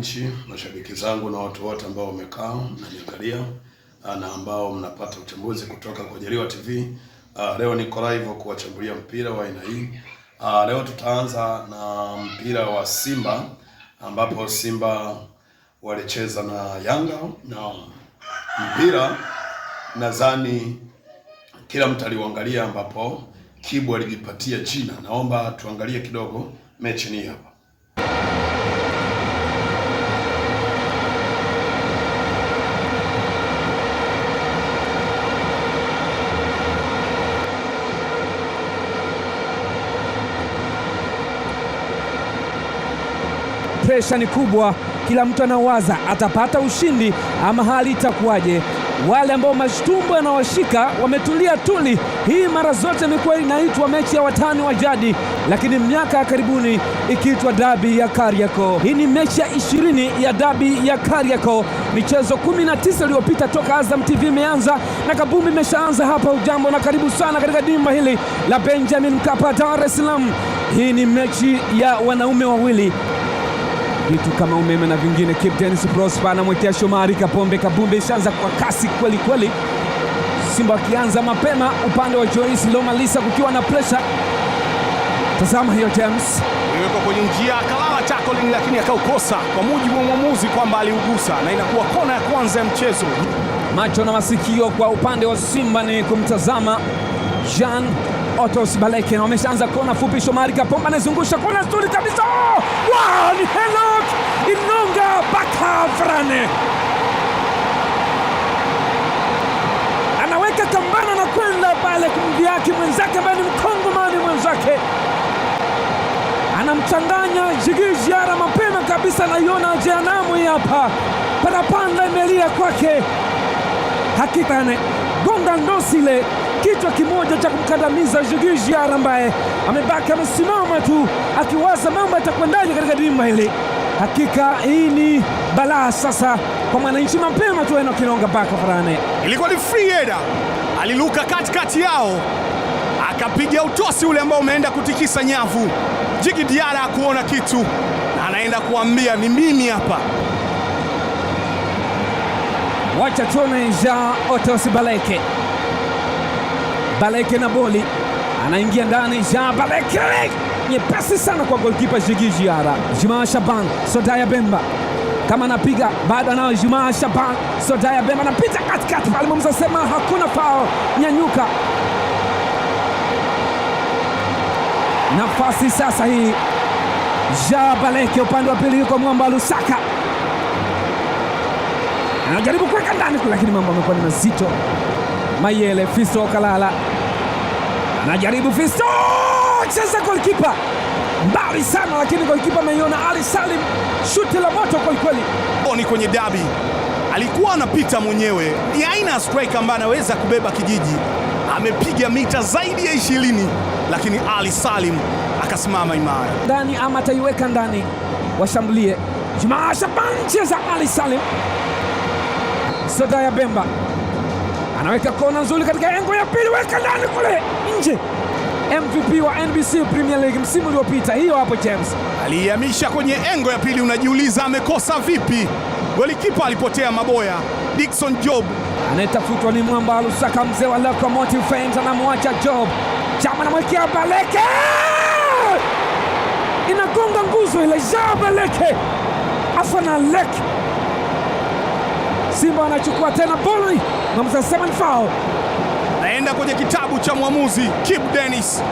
Wananchi, mashabiki zangu na watu wote ambao wamekaa mnaniangalia na ambao mnapata uchambuzi kutoka kwa Jaliwa TV. Leo niko live kuwachambulia mpira wa aina hii. Leo tutaanza na mpira wa Simba ambapo Simba walicheza na Yanga na mpira nadhani kila mtu aliuangalia, ambapo Kibu alijipatia jina. Naomba tuangalie kidogo mechi ni hapa. Presha ni kubwa, kila mtu anawaza atapata ushindi ama hali itakuwaje. Wale ambao mashtumbo yanawashika wametulia tuli. Hii mara zote imekuwa inaitwa mechi ya watani wa jadi, lakini miaka ya karibuni ikiitwa dabi ya Kariakoo. Hii ni mechi ya 20 ya dabi ya Kariakoo, michezo 19 iliyopita toka Azam TV imeanza na kabumbi imeshaanza hapa. Ujambo na karibu sana katika dimba hili la Benjamin Mkapa, Dar es Salaam. Hii ni mechi ya wanaume wawili vitu kama umeme na vingine. Kibu Denis Prosper anamwekea Shomari Kapombe. Kabumbe ishaanza kwa kasi kweli kweli, Simba wakianza mapema upande wa Joyce Lomalisa kukiwa na pressure. Tazama hiyo James iliwekwa kwenye njia akalala tackling, lakini akaukosa kwa mujibu wa mwamuzi kwamba aliugusa, na inakuwa kona ya kwanza ya mchezo. Macho na masikio kwa upande wa Simba ni kumtazama Jean Otos Baleke, na wameshaanza kona fupi. Shomari Kapombe anazungusha kona nzuri kabisa. Oh! Wow, ni Henok Inonga Bakavrane anaweka kambana na kwenda pale kumdhihaki mwenzake ambaye ni mkongomani mwenzake, anamchanganya Djigui Diarra mapema kabisa. Naiona jehanamu hii hapa, parapanda imelia kwake. Hakika gonga ndosi ile kichwa kimoja cha kumkandamiza Djigui Diarra ambaye amebaki amesimama tu akiwaza mambo yatakwendaje katika dimba hili. Hakika hii ni balaa sasa kwa mwananchi, mapema tu Enock Inonga Baka Varane. Ilikuwa ni free header, aliluka katikati yao akapiga utosi ule ambao umeenda kutikisa nyavu. Djigui Diarra hakuona kitu na anaenda kuambia ni mimi hapa. Wacha tuone Jean Otos Baleke. Baleke na boli anaingia ndani. Jean Baleke nyepesi sana kwa golkipa Djigui Diarra. Juma Shaban Sodaya Bemba kama anapiga bado anao Juma Shaban Sodaya Bemba anapita katikati pale, mwamuzi asema hakuna foul, nyanyuka. Nafasi sasa hii Jean Baleke upande wa pili yuko mwamba Lusaka anajaribu kuweka ndani, lakini mambo amekuwa ni mazito. Mayele Fisto Kalala anajaribu Fisto, cheza golkipa mbali sana, lakini golkipa ameiona Ali Salim, shuti la moto kwelikweli. Ni kwenye dabi alikuwa anapita mwenyewe, ni aina ya striker ambaye anaweza kubeba kijiji. Amepiga mita zaidi ya 20, lakini Ali Salim akasimama imara ndani, ama ataiweka ndani, washambulie. Jumaa Shaban, cheza Ali Salim. Sodaya Bemba anaweka kona nzuri katika engo ya pili, weka ndani kule nje. MVP wa NBC Premier League msimu uliopita, hiyo hapo James aliihamisha kwenye engo ya pili. Unajiuliza amekosa vipi? Golikipa alipotea maboya. Dickson Job anayetafutwa ni mwamba Lusaka, mzee wa Locomotive Fans, anamwacha Job. Chama anamwekea Baleke, inagonga nguzo ile. Jean Baleke afana lek Simba anachukua tena boli na msasema ni foul. Naenda kwenye kitabu cha mwamuzi Kibu Dennis.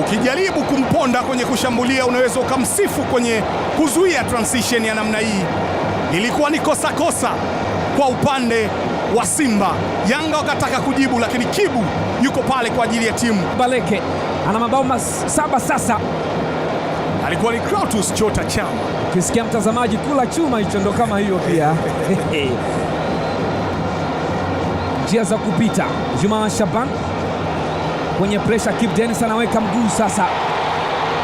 Ukijaribu kumponda kwenye kushambulia unaweza ukamsifu kwenye kuzuia transition ya namna hii. Ilikuwa ni kosa kosa kwa upande wa Simba. Yanga wakataka kujibu, lakini Kibu yuko pale kwa ajili ya timu. Baleke ana mabao 7 sasa. Alikuwa ni Clatous Chota Chama. Ukisikia mtazamaji kula chuma hicho ndo kama hiyo pia. Njia za kupita Juma Shaban kwenye pressure. Kibu Denis anaweka mguu sasa.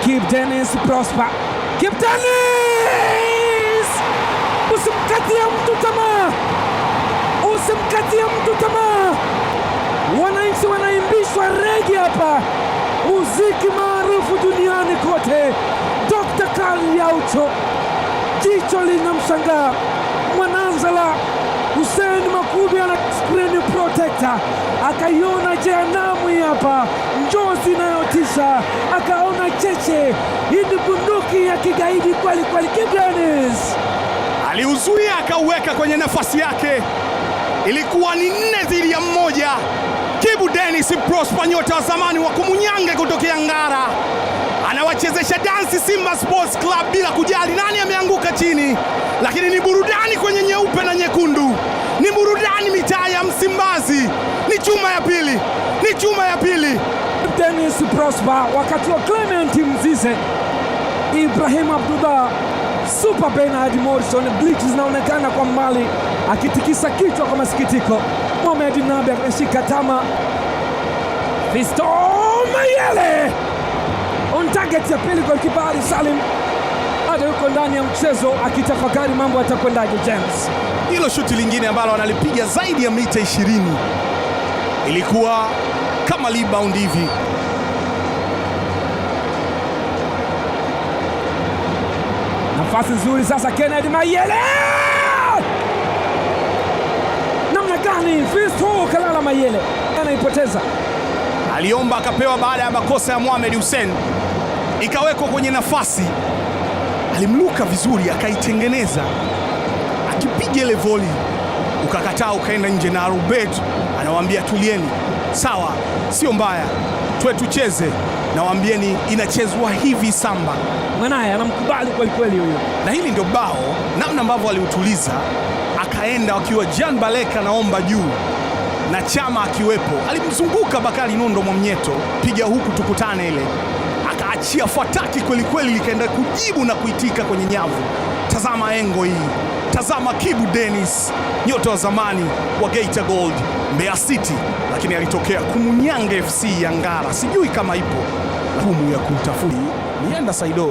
Kibu Denis Prosper, Kibu Denis, usimkatie mtu tamaa, usimkatie mtu tamaa. Wananchi wanaimbishwa rege hapa, muziki maarufu duniani kote. Dr. Karl Yaucho Jicho linamshangaa Mwananzala Hussein Makubi ana screen protector, akaiona jehanamu hapa, njozi inayotisha, akaona cheche. Hii ni bunduki ya kigaidi kweli kweli. Kibu Denis aliuzuia akauweka kwenye nafasi yake, ilikuwa ni 4-1. Kibu Denis Prosper, nyota wa zamani wa Kumunyange kutokea Ngara, anawachezesha dansi Simba Sports Club bila kujali nani ameanguka chini, lakini ni burudani kwenye nyeupe na nyekundu, ni burudani mitaa ya Msimbazi. Ni chuma ya pili, ni chuma ya pili. Denis Prosper, wakati wa Clement Mzize, Ibrahim Abdullah, Super Bernard Morrison, bleach zinaonekana kwa mbali, akitikisa kichwa kwa masikitiko. Mohamed Nabi ameshika tama. Fisto Mayele on target ya pili, golikipa Ali Salim bado yuko ndani ya mchezo akitafakari mambo yatakwendaje. James, hilo shuti lingine ambalo analipiga zaidi ya mita 20 ilikuwa kama rebound hivi. Nafasi nzuri sasa, Kennedy Mayele, namna gani! Fisto Kalala Mayele anaipoteza. Aliomba akapewa baada ya makosa ya Mohamed Hussein, ikawekwa kwenye nafasi, alimluka vizuri akaitengeneza, akipiga ile voli ukakataa ukaenda nje, na Robert anawaambia tulieni, sawa, sio mbaya, tuwe tucheze, nawaambieni inachezwa hivi samba. Mwanaye anamkubali kweli kweli huyo, na hili ndio bao, namna ambavyo aliutuliza akaenda, wakiwa Jean Baleka naomba juu na Chama akiwepo, alimzunguka Bakari Nondo Mwamnyeto, piga huku tukutane, ile akaachia fataki kweli kweli, likaenda kujibu na kuitika kwenye nyavu. Tazama engo hii, tazama Kibu Denis, nyota wa zamani wa Geita Gold, Mbeya City, lakini alitokea Kumunyanga FC ya Ngara, sijui kama ipo humu ya kutafuta nienda Saido,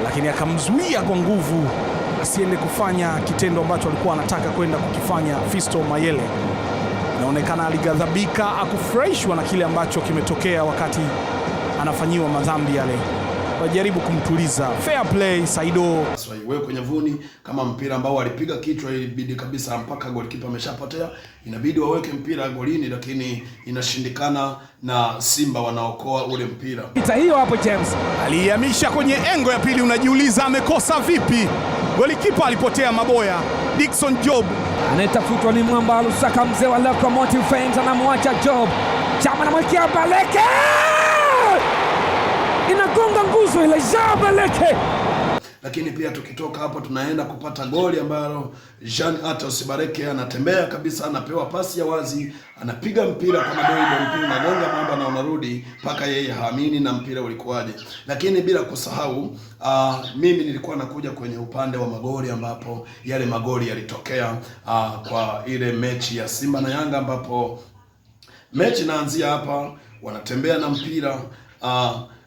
lakini akamzuia kwa nguvu asiende kufanya kitendo ambacho alikuwa anataka kwenda kukifanya. Fisto Mayele inaonekana alighadhabika, akufurahishwa na kile ambacho kimetokea wakati anafanyiwa madhambi yale. Wajaribu kumtuliza. Fair play Saido. Iwe kwenye vuni kama mpira ambao alipiga kichwa, ilibidi kabisa mpaka golikipa ameshapotea, inabidi waweke mpira golini, lakini inashindikana na Simba wanaokoa ule mpira. Pita hiyo hapo James alihamisha kwenye engo ya pili, unajiuliza amekosa vipi? Golikipa alipotea maboya. Dickson Job anayetafutwa ni Mwamba Lusaka, mzee wa Locomotive Fans, anamwacha Job. Chama anamwekea Baleke, inagonga nguzo ile ya Baleke. Lakini pia tukitoka hapo tunaenda kupata goli ambalo Jean Atos Bareke anatembea kabisa, anapewa pasi ya wazi, anapiga mpira kama doido, mpira unagonga mwamba na unarudi mpaka yeye haamini na mpira ulikuwaje. Lakini bila kusahau mimi nilikuwa nakuja kwenye upande wa magoli ambapo yale magoli yalitokea kwa ile mechi ya Simba na Yanga, ambapo mechi inaanzia hapa, wanatembea na mpira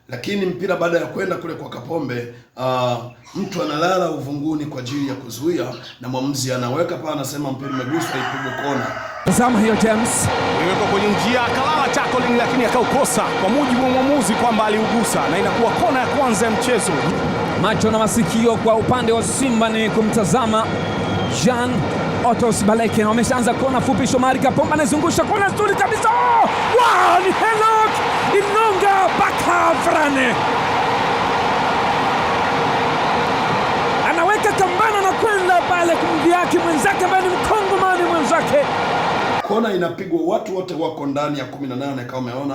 lakini mpira baada ya kwenda kule kwa Kapombe, mtu analala uvunguni kwa ajili ya kuzuia, na mwamuzi anaweka pale, anasema mpira umeguswa, ipigwe kona. Tazama hiyo James iliwekwa kwenye njia, akalala tackling, lakini akaukosa kwa mujibu wa mwamuzi kwamba aliugusa, na inakuwa kona ya kwanza ya mchezo. Macho na masikio kwa upande wa Simba ni kumtazama Jean Otos Baleke, na wameshaanza kona fupi. Shomari Kapombe anazungusha kona nzuri kabisa. Wow, ni Henok Inonga Bakavrane anaweka kambana na kwenda pale kumdhihaki mwenzake ambaye ni mkongomani mwenzake. Kona inapigwa, watu wote wako ndani ya 18 kama umeona.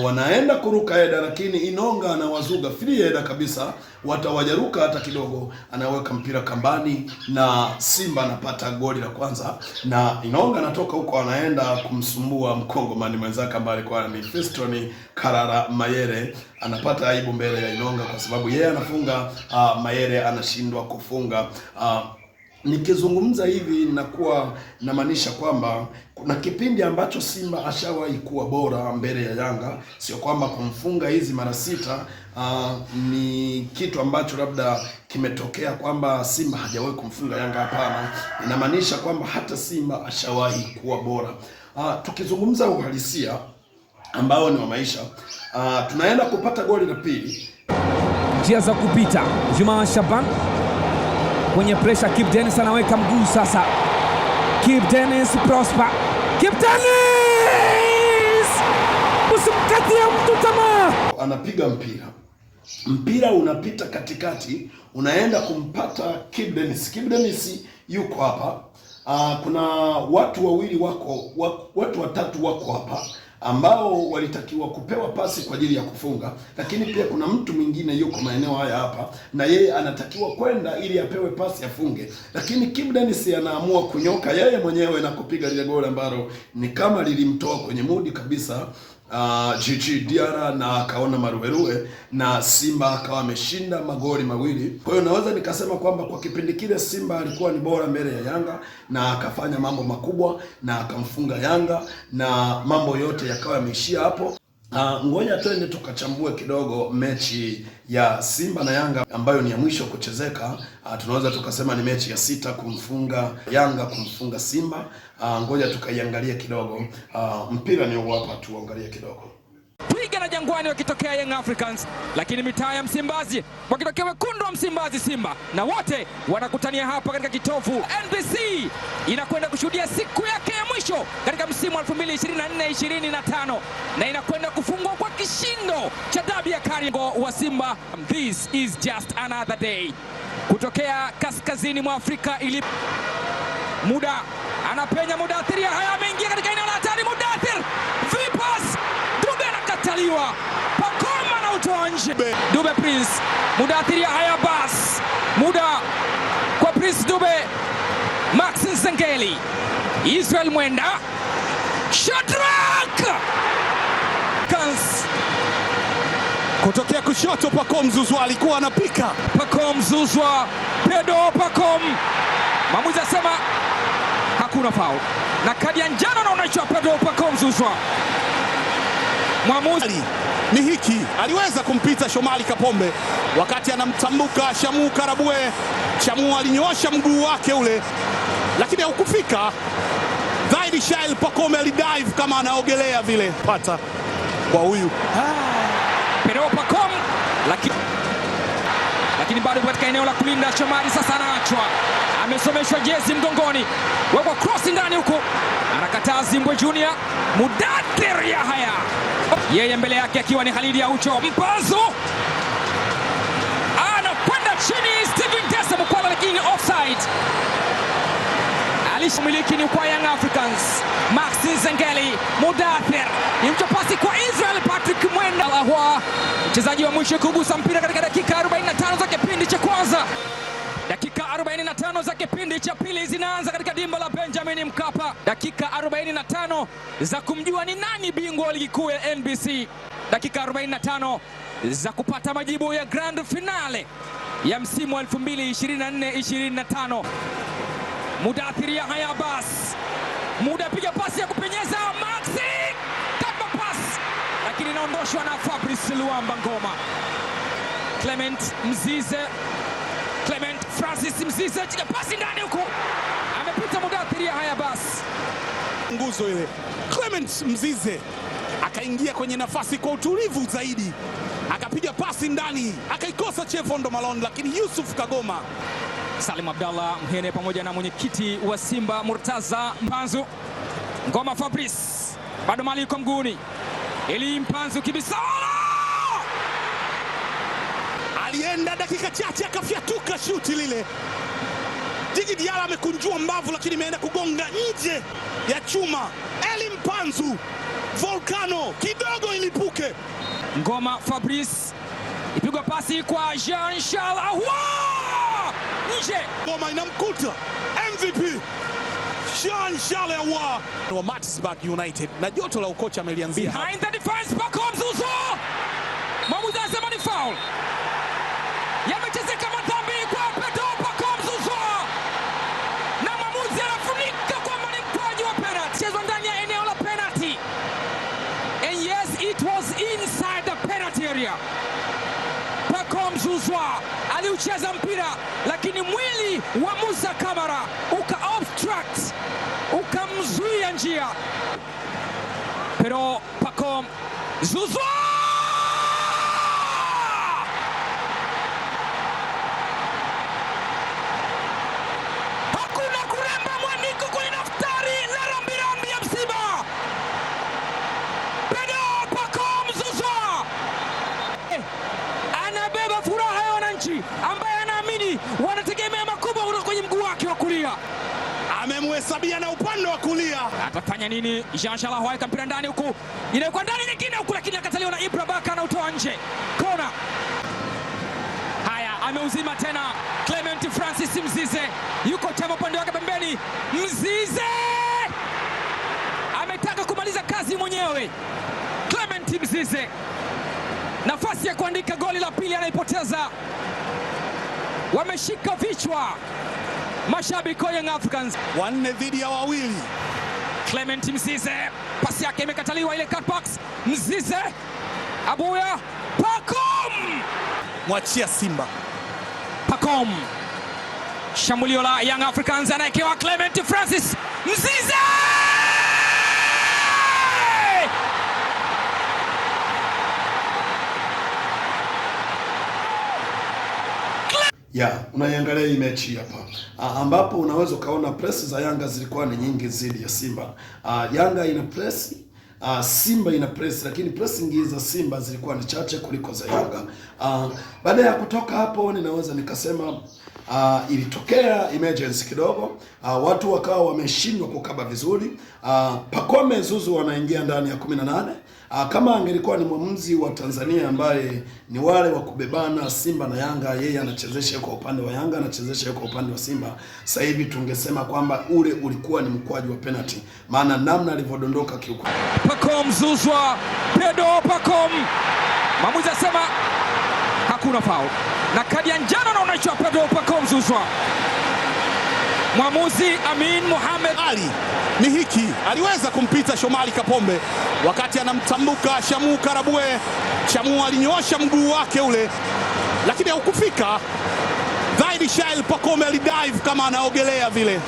Wanaenda kuruka heda, lakini Inonga anawazuga free heda kabisa, watawajaruka hata kidogo, anaweka mpira kambani na Simba anapata goli la kwanza, na Inonga anatoka huko anaenda kumsumbua mkongomani mwenzake ambaye alikuwa ni Fiston Karara Mayere. Anapata aibu mbele ya Inonga kwa sababu yeye anafunga, Mayere anashindwa kufunga. Nikizungumza hivi nakuwa namaanisha kwamba kuna kipindi ambacho Simba ashawahi kuwa bora mbele ya Yanga. Sio kwamba kumfunga hizi mara 6 ni kitu ambacho labda kimetokea kwamba Simba hajawahi kumfunga Yanga. Hapana, inamaanisha kwamba hata Simba ashawahi kuwa bora. Tukizungumza uhalisia ambao ni wa maisha, tunaenda kupata goli la pili. Njia za kupita Juma Shaban Kwenye pressure, Kibu Denis anaweka mguu sasa. Kibu Denis Prosper, Kibu Denis, usimkatie mtu tamaa. Anapiga mpira, mpira unapita katikati, unaenda kumpata Kibu Denis. Kibu Denis yuko hapa. Kuna watu wawili wako, watu watatu wako hapa ambao walitakiwa kupewa pasi kwa ajili ya kufunga, lakini pia kuna mtu mwingine yuko maeneo haya hapa na yeye anatakiwa kwenda ili apewe pasi afunge, lakini Kibu Denis anaamua kunyoka yeye mwenyewe na kupiga lile goli ambalo ni kama lilimtoa kwenye mudi kabisa Djigui Diarra, na akaona maruerue na Simba akawa ameshinda magoli mawili. Kwa hiyo naweza nikasema kwamba kwa kipindi kile Simba alikuwa ni bora mbele ya Yanga na akafanya mambo makubwa na akamfunga Yanga na mambo yote yakawa yameishia hapo. Ngoja twende tukachambue kidogo mechi ya Simba na Yanga ambayo ni ya mwisho kuchezeka. Tunaweza tukasema ni mechi ya sita kumfunga Yanga kumfunga Simba. Ngoja tukaiangalie kidogo. Mpira ni huu hapa, tuangalie kidogo. Twiga na Jangwani wakitokea Young Africans, lakini mitaa ya Msimbazi wakitokea wekundu wa Msimbazi Simba, na wote wanakutania hapa katika kitovu. NBC inakwenda kushuhudia siku yake ya mwisho katika msimu wa 2024-2025 na inakwenda kufungwa kwa kishindo cha dabi ya Kariakoo wa Simba. This is just another day kutokea kaskazini mwa Afrika ili muda anapenya Mudathir, haya ameingia katika eneo la hatari. Mudathir vipas Dube anakataliwa, Pacome anautoa nje. Dube Prince, Mudathir haya bas, muda kwa Prince Dube, Max Nzengeli, Israel Mwenda, Shadrack Kans kutokea kushoto. Pacome Zouzoua alikuwa anapika. Pacome Zouzoua, Pedro Pacome, mwamuzi asema hakuna foul na kadi ya njano anaonyeshwa Pedro Pacome Zouzoua. Mwamuzi ni hiki, aliweza kumpita Shomari Kapombe wakati anamtambuka Shamu Karabue. Shamu alinyoosha mguu wake ule, lakini haukufika. Dhahiri shail Pacome alidive kama anaogelea vile, pata kwa huyu Pedro Pacome, lakini bado katika eneo la kulinda. Shomari sasa anaachwa, amesomeshwa jezi mgongoni, wekwa cross ndani huku, anakataa Zimbwe Junior. Mudathir Yahaya yeye mbele yake akiwa ni Khalidi Aucho. Mpanzu anakwenda chini, Steven Dese Mukwala, lakini offside. Alishamiliki ni kwa Young Africans. Max Nzengeli, Mudathir imcha pasi kwa Israel Patrick Mwenda Ahwa, mchezaji wa mwisho kugusa mpira katika dakika 45 za kipindi cha kwanza. Dakika 45 za kipindi cha pili zinaanza katika dimba la Benjamin Mkapa. Dakika 45 za kumjua ni nani bingwa wa ligi kuu ya NBC. Dakika 45 za kupata majibu ya grand finale ya msimu wa 2024-2025. Mudathir Yahya Abbas, Muda piga pasi ya kupenyeza Maxi kama pass, lakini inaondoshwa na Fabrice Luamba Ngoma. Clement Mzize, Clement Francis Mzize, chika pasi ndani huku, amepita Mudathir Yahya Abbas. Nguzo ile Clement Mzize akaingia kwenye nafasi kwa utulivu zaidi, akapiga pasi ndani, akaikosa Chevondo Malone, lakini Yusuf Kagoma. Salim Abdallah Mhene pamoja na mwenyekiti wa Simba Murtaza Mpanzu. Ngoma Fabrice bado mali iko mguuni, ili Mpanzu kibisawala alienda dakika chache akafyatuka shuti lile. Djigui Diarra amekunjua mbavu, lakini imeenda kugonga nje ya chuma. Eli Mpanzu volcano kidogo ilipuke. Ngoma Fabrice ipigwa pasi kwa Jean Charles Ahoua nje. Ngoma inamkuta MVP Jean Charles Ahoua wa Maritzburg United, na joto la ukocha amelianzia hapa. Behind the defense, Pacome Zouzoua. Mwamuzi anasema ni foul. Yamechezeka madhambi kwa Pedro Pacome Zouzoua, na mwamuzi anafunika kwamba ni mkwaju wa penalty. Chezwa ndani ya eneo la penalty. And yes, it was inside the penalty area. Pacome Zouzoua aliucheza mpira, lakini mwili wa Musa Kamara uka obstruct, ukamzuia njia. Pero Pacome Zouzoua! kulia, Amemhesabia na upande wa kulia. Atafanya nini? Jean Charles aweka mpira ndani huku, inawekwa ndani nyingine huku, lakini akataliwa na Ibra Baka, anautoa nje, kona. Haya, ameuzima tena Clement Francis Mzize, yuko chama upande wake pembeni. Mzize ametaka kumaliza kazi mwenyewe. Clement Mzize, nafasi ya kuandika goli la pili anaipoteza. Wameshika vichwa mashabiki wa Young Africans. 4 dhidi ya 2. Clement Mzize, pasi yake imekataliwa ile cut box. Mzize, Abuya, Pacome! Mwachia Simba. Pacome. Shambulio la Young Africans, anaekewa Clement Francis Mzize! Ya, unaiangalia hii mechi hapa ambapo unaweza ukaona press za Yanga zilikuwa ni nyingi zidi ya Simba. Yanga ina press, Simba ina press, lakini pressing za Simba zilikuwa ni chache kuliko za Yanga. Baada ya kutoka hapo ninaweza nikasema ilitokea emergency kidogo. Watu wakawa wameshindwa kukaba vizuri. Pacome Zuzu wanaingia ndani ya 18. Kama angelikuwa ni mwamuzi wa Tanzania ambaye ni wale wa kubebana Simba na Yanga, yeye anachezesha kwa upande wa Yanga, anachezesha kwa upande wa Simba, sasa hivi tungesema kwamba ule ulikuwa ni mkwaju wa penalty, maana namna alivyodondoka kiukweli. Pacome Zouzoua, Pedro Pacome, mwamuzi asema hakuna foul na kadi ya njano anaonyeshwa Pedro Pacome Zouzoua. Mwamuzi Amin Mohamed Ali ni hiki, aliweza kumpita Shomari Kapombe wakati anamtambuka Shamu Karabue. Shamu alinyoosha mguu wake ule, lakini haukufika. Dhahiri Shail Pacome alidive kama anaogelea vile,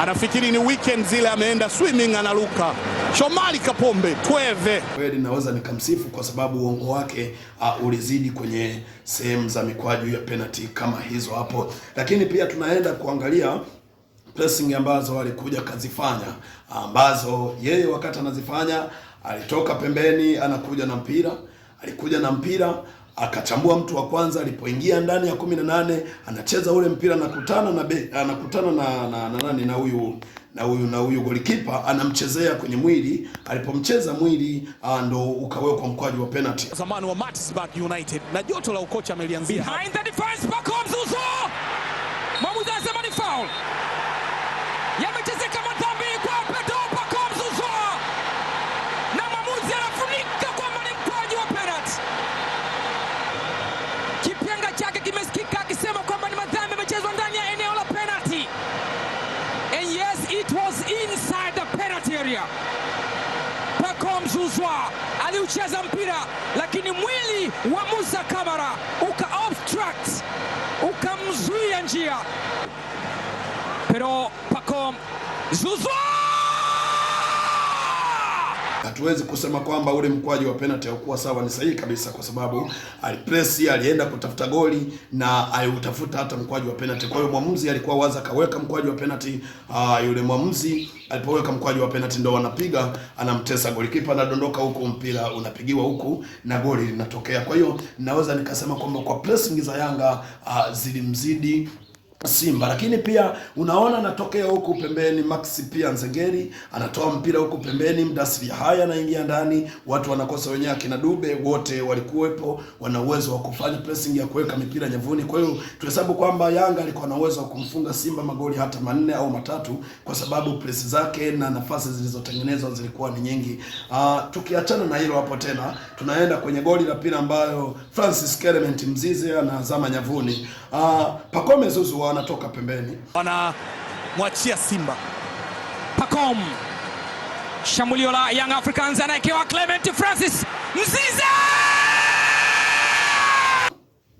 anafikiri ni weekend zile, ameenda swimming, analuka. Shomari Kapombe tweve. Kweli naweza nikamsifu kwa sababu uongo wake ulizidi kwenye sehemu za mikwaju ya penalty kama hizo hapo, lakini pia tunaenda kuangalia pressing ambazo alikuja kazifanya, ambazo yeye wakati anazifanya alitoka pembeni, anakuja na mpira, alikuja na mpira akachambua mtu wa kwanza. Alipoingia ndani ya 18 anacheza ule mpira, anakutana na anakutana na na nani na huyu na huyu na huyu golikipa anamchezea kwenye mwili. Alipomcheza mwili ndo ukawekwa mkwaju wa penalty. Zamani wa Maritzburg United na joto la ukocha amelianzia behind the defense. Pacome Zouzoua, mwamuzi anasema ni foul. Yamechezeka madhambi kwa Pedro Pacome Zouzoua na mwamuzi anafunika kwamba ni mkwaju wa penalty. Kipenga chake kimesikika akisema kwamba ni madhambi yamechezwa ndani ya eneo la penalty. And yes, it was inside the penalty area. Pacome Zouzoua aliucheza mpira, lakini mwili wa Musa Kamara uka obstruct, ukamzuia njia. Pero Pacome Zouzoua! Hatuwezi kusema kwamba ule mkwaju wa penalty haukuwa sawa, ni sahihi kabisa, kwa sababu alipress, alienda kutafuta goli na aliutafuta hata mkwaju wa penalty. Kwa hiyo mwamuzi alikuwa waza kaweka mkwaju wa penalty. Yule mwamuzi alipoweka mkwaju wa penalty ndo wanapiga, anamtesa golikipa, anadondoka huku, mpira unapigiwa huku na goli linatokea. Kwa hiyo naweza nikasema kwamba kwa pressing za Yanga zilimzidi Simba, lakini pia unaona anatokea huku pembeni Max pia Nzengeri anatoa mpira huku pembeni, Mdasiri haya anaingia ndani, watu wanakosa wenyewe, akina Dube wote walikuwepo, wana uwezo wa kufanya pressing ya kuweka mipira nyavuni. Kwa hiyo tuhesabu kwamba Yanga alikuwa na uwezo wa kumfunga Simba magoli hata 4 au 3, kwa sababu press zake na nafasi zilizotengenezwa zilikuwa ni nyingi. Tukiachana na hilo hapo, tena tunaenda kwenye goli la pili ambayo Francis Clement Mzize anazama nyavuni. Pacome Zouzoua anatoka pembeni, wanamwachia Simba. Pacome, shambulio la Young Africans, anaekewa Clement Francis Mzize,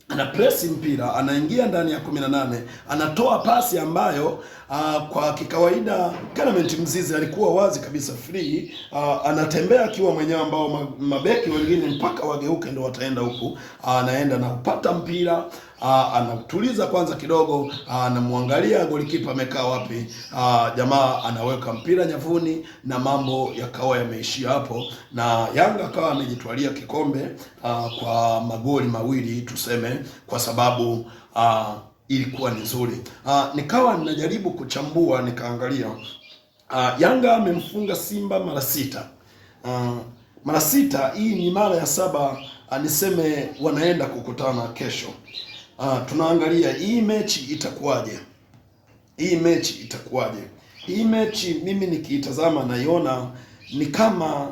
ana press mpira, anaingia ndani ya 18, anatoa pasi ambayo kwa kikawaida Clement Mzize alikuwa wazi kabisa free. Anatembea akiwa mwenyewe, ambao mabeki wengine mpaka wageuke ndo wataenda huku. Anaenda na kupata mpira, anatuliza kwanza kidogo, anamwangalia golikipa amekaa wapi. Jamaa anaweka mpira nyavuni na mambo yakawa yameishia hapo, na Yanga akawa amejitwalia kikombe kwa magoli 2 tuseme, kwa sababu ilikuwa ni nzuri. Nikawa ninajaribu kuchambua nikaangalia, Yanga amemfunga Simba mara 6. Mara 6, hii ni mara ya 7, niseme wanaenda kukutana kesho. Tunaangalia hii mechi itakuwaje? Hii mechi itakuwaje? Hii mechi mimi nikiitazama naiona ni kama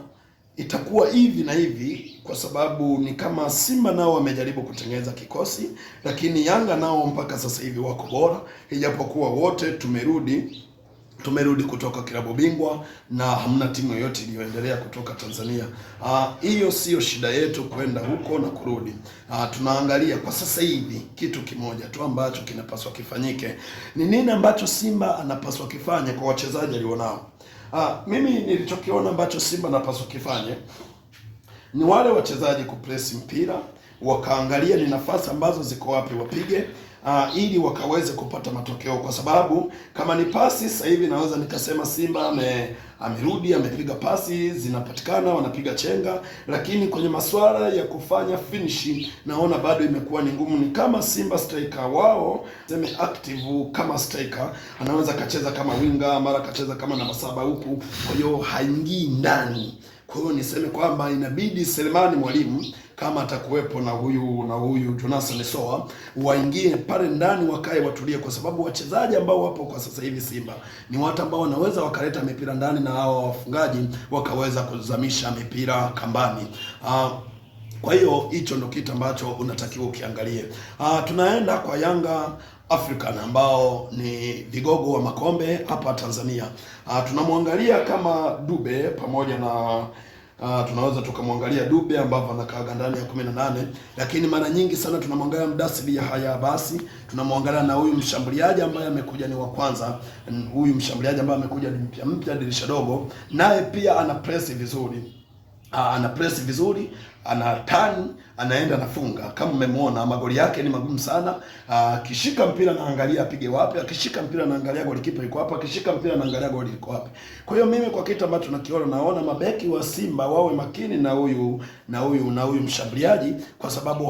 itakuwa hivi na hivi, kwa sababu ni kama Simba nao wamejaribu kutengeneza kikosi, lakini Yanga nao mpaka sasa hivi wako bora, ijapokuwa wote tumerudi kutoka klabu bingwa na hamna timu yoyote iliyoendelea kutoka Tanzania. Hiyo siyo shida yetu kwenda huko na kurudi. Tunaangalia kwa sasa hivi kitu kimoja tu ambacho kinapaswa kifanyike. Ni nini ambacho Simba anapaswa kifanye kwa wachezaji alionao? Mimi nilichokiona ambacho Simba anapaswa kifanye ni wale wachezaji kupress mpira, wakaangalia ni nafasi ambazo ziko wapi wapige, ili wakaweze kupata matokeo, kwa sababu kama ni pasi sasa hivi naweza nikasema Simba amerudi amepiga pasi zinapatikana, wanapiga chenga, lakini kwenye masuala ya kufanya finishing naona bado imekuwa ni ngumu. Ni kama Simba striker wao seme active kama striker, anaweza kacheza kama winga, mara kacheza kama namba 7 huku, kwa hiyo haingii ndani. Kwa hiyo niseme kwamba inabidi Selemani Mwalimu kama atakuwepo na huyu Jonathan Soa waingie pale ndani, wakae watulie, kwa sababu wachezaji ambao wapo kwa sasa hivi Simba ni watu ambao wanaweza wakaleta mipira ndani na hawa wafungaji wakaweza kuzamisha mipira kambani. Kwa hiyo hicho ndo kitu ambacho unatakiwa ukiangalie. Tunaenda kwa Yanga African ambao ni vigogo wa makombe hapa Tanzania. Tunamwangalia kama Dube pamoja na tunaweza tukamwangalia Dube ambavyo anakaaga ndani ya 18, lakini mara nyingi sana tunamwangalia Mdasiri Yahaya basi, tunamwangalia na huyu mshambuliaji ambaye amekuja ni wa kwanza, huyu mshambuliaji ambaye amekuja ni mpya dirisha dogo, naye pia ana press vizuri. Ana press vizuri, ana turn, anaenda nafunga. Kama mmemwona magoli yake ni magumu sana. Akishika mpira naangalia apige wapi, akishika mpira naangalia golikipa yuko wapi, akishika mpira naangalia goli liko wapi. Kwa hiyo mimi kwa kitu ambacho nakiona, naona mabeki wa Simba wawe makini na huyu mshambuliaji, kwa sababu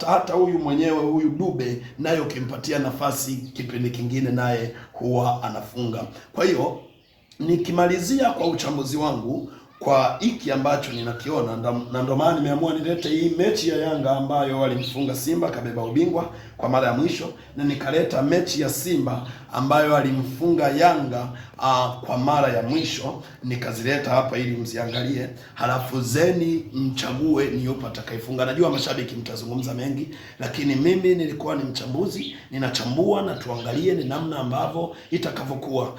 hata huyu mwenyewe huyu Dube naye ukimpatia nafasi kipindi kingine naye huwa anafunga. Kwa hiyo nikimalizia kwa uchambuzi wangu kwa hiki ambacho ninakiona, na ndio maana nimeamua nilete hii mechi ya Yanga ambayo walimfunga Simba kabeba ubingwa kwa mara ya mwisho, na nikaleta mechi ya Simba ambayo alimfunga Yanga kwa mara ya mwisho, nikazileta hapa ili mziangalie, halafu zeni mchague ni yupi atakayefunga. Najua mashabiki mtazungumza mengi, lakini mimi nilikuwa ni mchambuzi, ninachambua na tuangalie ni namna ambavyo itakavyokuwa.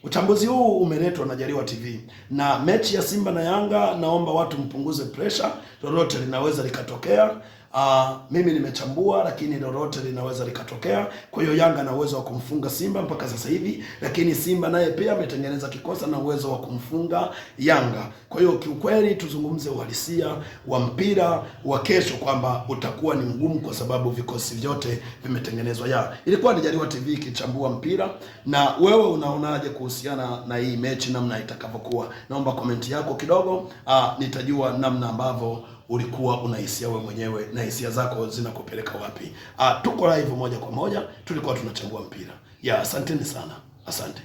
Uchambuzi huu umeletwa na Jaliwa TV na mechi ya Simba na Yanga, naomba watu mpunguze pressure, lolote linaweza likatokea. Mimi nimechambua, lakini lolote linaweza likatokea. Kwa hiyo Yanga ana uwezo wa kumfunga Simba mpaka sasa hivi, lakini Simba naye pia ametengeneza kikosa na uwezo wa kumfunga Yanga. Kwa hiyo kiukweli tuzungumze uhalisia wa mpira wa kesho kwamba utakuwa ni mgumu kwa sababu vikosi vyote vimetengenezwa. Ilikuwa ni Jaliwa TV ikichambua mpira, na wewe unaonaje kuhusiana na hii mechi namna itakavyokuwa? Naomba komenti yako kidogo, nitajua namna ambavyo ulikuwa unahisia wewe mwenyewe na hisia zako zinakupeleka wapi. Tuko live moja kwa moja, tulikuwa tunachambua mpira. Asanteni sana. Asante.